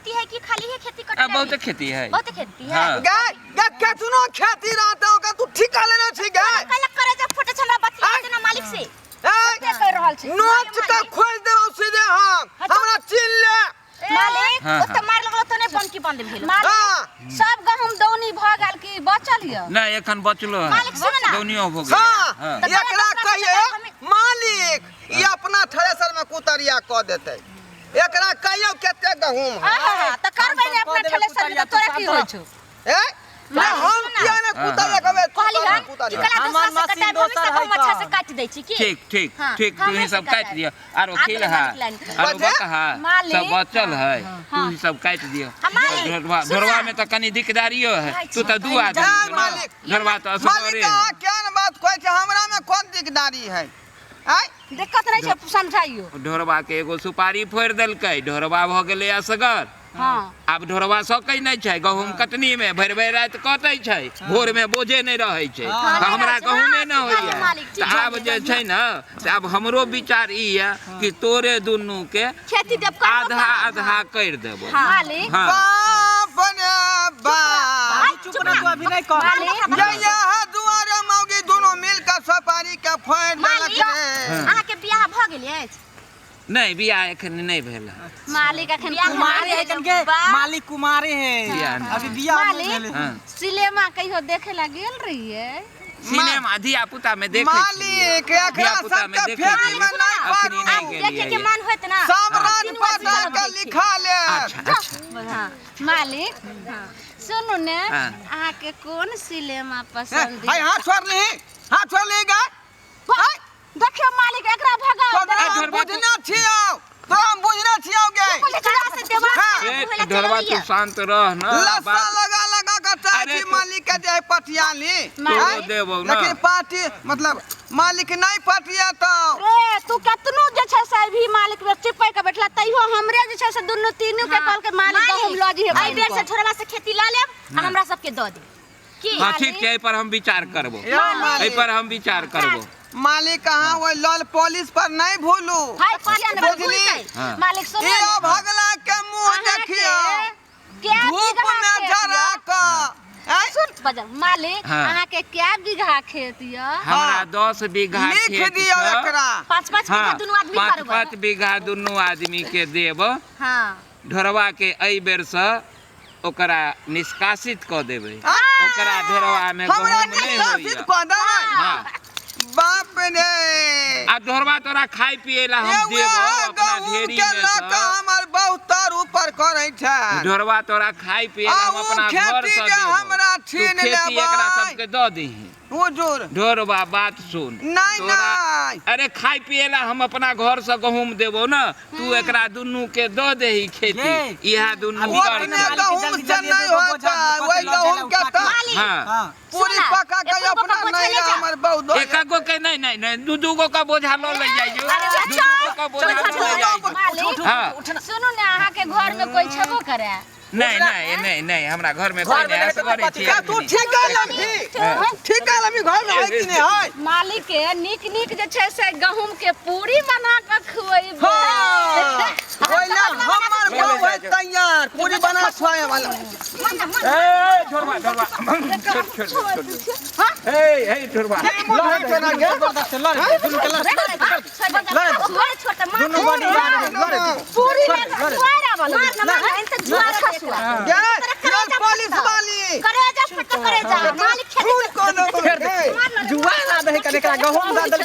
खेती है कि खाली है खेती कटनी? आ, बहुते खेती है। बहुते खेती है। हाँ। गाय गाय केतनो खेती रहता ओकरा तू ठिका लेने छी गाय। कल करे जब फोटे हमरा बतिया आँय? देना मालिक से। ए, के कर रहल छी? नोच के खोज देबौ सीधे हम, हमरा चिन्ह ले। मालिक, हाँ, ओते मार लगलो तो नहीं बंकी बंद भेल। मालिक, हाँ। सब गहूम दौनी भऽ गेल कि बचल यऽ? नहीं, एखन बचलो है। मालिक, सुन ना। दौनियो हो गेल। हाँ। हाँ। तऽ एकरा दोसरा कहिए से तऽ मालिक, ई अपना थ्रेसर में कुतरिया कऽ देतै। एकरा कहियो कते गहूम है। आहा, तऽ करबै ने अपना ठेलेसर में तऽ तोरा की होइ छौ? ए ना, हम किया ने कुतरिया कहबै? तू कहली कर हन कि कुतरिया। कला हमर दूसरा से मशीन कटाए हम दोसर सब है हम अच्छा से कऽ। काट दै छी की। ठीक ठीक। हाँ, ठीक, तू हमे ही से सब काटि कटाए। दिअ। आरो आ खिल तोरे है, मालिक लाइन। आरो बचे? बकहा मालिक। सब बचल है, तू ही सब काटि दिअ। हाँ, मालिक, ढोरवा सुन ढोरवा ना। में तऽ कनी दिकदारियो है, तू तऽ दू आदमी ए, छौ ना। मालिक। ढोरवा तऽ असगरे मालिक, है। अहाँ केहन बात कहै छै? हमरा में कोन दिकदारी है? आय। दिक्कत नहि छै, समझाइयो। ढोरवा के एगो सुपारी फोड़ि देलकै, ढोरवा भऽ गेलै असगर। आब ढोरवा सकै नहि छै गहूम कटनी मे, भरि भरि राति कटै छै, भोर मे बोझे नहि रहै छै, तऽ हमरा गहूमे नहि होइया। मालिक, ठीक। तऽ आब जे छै ने से आब हमरो विचार ई यऽ कि तोरे दुनू के खेती देब करबो आधा करब। आधा करि देबो। मालिक। हाँ। बाप रे बाप। चुप रह तू, अभी नहीं कह। मालिक। ये यह दुआरे मौगी दोनों मिल के सुपारी के फोड़ देलक मालिक, रे। अहाँके बियाह भऽ गेल अछि? नहि, बियाह एखन नहि भेल हँ। मालिक अखन बियाह कुमारे है कनके। मालिक कुमारे है। बियाह नहि। अभी बियाह नहीं मालिक। भेलै। हाँ। सिनेमा कहियो देखे ला गेल रहियै? सिनेमा धिया पुता में देखे। मालिक, एकरा धिया-पुता में सबके देखै फेरी में छियै। नहीं अखनी पड़ू। नहि गेलियै। देखे के मन होइत ना। सब हाँ। राज पटा के लिखा ले। अच्छा अच्छा। हाँ मालिक, सुनू ने। हाँ। अहाँके कोन सिनेमा पसंद? हाय, हाथ छोड़ ली, हाथ छोड़ ली गा। हाय, देखियो मालिक, एकरा भगाओ। तोरा हम बुझने छियौ, तोरा हम बुझने छियौ गे। एकरा से दिमाग हाँ। खराब ए, होय ला ढोरवा, चलल तू यऽ। शांत रह ना। लस्सा बात लगा लगा के चाहे अरे छी तू- मालिक के जे पटियाली। तोरो आँय? देबौ ना। लेकिन पार्टी मतलब मालिक नहीं पटिया तो रे, तू केतनो जे छै से भी मालिक में चिपक के बैठला, तैयो हमरे जे छै से दुनू तीनू के कहल के मालिक गहुम लऽ जइहे। एहि बेर से ढोरवा से खेती लऽ लेब आ हमरा सबके दऽ देब की? हाँ, ठीक छै, एहि पर हम विचार करबो। यौ एहि मालिक, पर हम विचार करबो। मालिक, अहाँ ओहि लल पॉलिश पर नहीं भूलू। हाय, किया ने बुझली? भूलतै? हाँ। मालिक, सुनू ई ने। अभगला के मुंह अहाँके देखियौ कै धूप बीघा में खेत जरा यऽ? कऽ आँय? सुन बजल मालिक। हाँ। अहाँके कै बीघा खेत यऽ? हमरा 10 बीघा लिख खेत दियौ छै। एकरा। 5-5 बीघा हाँ, दुनू आदमी 5 करबै। 5 बीघा दुनू आदमी के देब। ढोरवा के एहि बेर से ओकरा निष्कासित कऽ देबै। आँय? ओकरा ढोरवा में हमरा गहूम नहि निष्कासित होइया। कऽ देबै? हाँ। बाप रे। आ ढोरवा, तोरा खाय पिए ला हम ये देबो वएह अपना गहूम ढेरी के में लऽ से। कऽ हमर बहुत तर ऊपर करै छै। ढोरवा, तोरा खाय पिए ला आ हम उ अपना घर खेती से जे देबो। हमरा तू छीन खेती एकरा लेबै। सबके दऽ दीही। हुजूर। ढोरवा, बात सुन। नहीं। तोरा नहीं। अरे, खाय पिए ला हम अपना घर से गहूम देबो ना, तू एकरा दुनू के दऽ देही खेती। ये। इएह दुनू अभी करतै। ओतने मालिक, गहूम जल्दी से जल्दी नहीं एगो बोझा होतै, कऽ ओहि लऽ जाय गहूम ला के उठा तऽ के। मालिक, हाँ। पूरी सुन ना, पका के एको गो अपना के बोझा नहीं ले जा। हमर बहुत एक गो के नहीं, नहीं नहीं, दू दू गो का बोझा लऽ ले जाइयो। अरे, दू दू गो का बोझा लऽ ले जाइयो। मालिक, हाँ। सुनू ने, अहाँके घर में कोई छेबो करे? नहीं नहीं नहीं नहीं, हमरा घर में कोई घर में नहीं, नहीं तऽ असगरे कथी छी। का तू अखनी। ठीका लबही? ठीका लबही? घर में है कि नहीं है? मालिक के नीक नीक जे छै से गहूम के पूरी बना के खुएबै। हाँ, ओहि लए हमर गाँव है तैयार पूरी बना खुआए वाला। ए ढोरवा, ढोरवा, छोड़ छोड़ छोड़, ए ए ढोरवा। जबरदस्त लड़ दुनू के लड़। दुनू बॉडी लड़। पूरी गे लल पुलिस वाली। करेजा फट, करेजा मालिक। खून को जुआ ना दे, एकरा गहूम दऽ देलकै।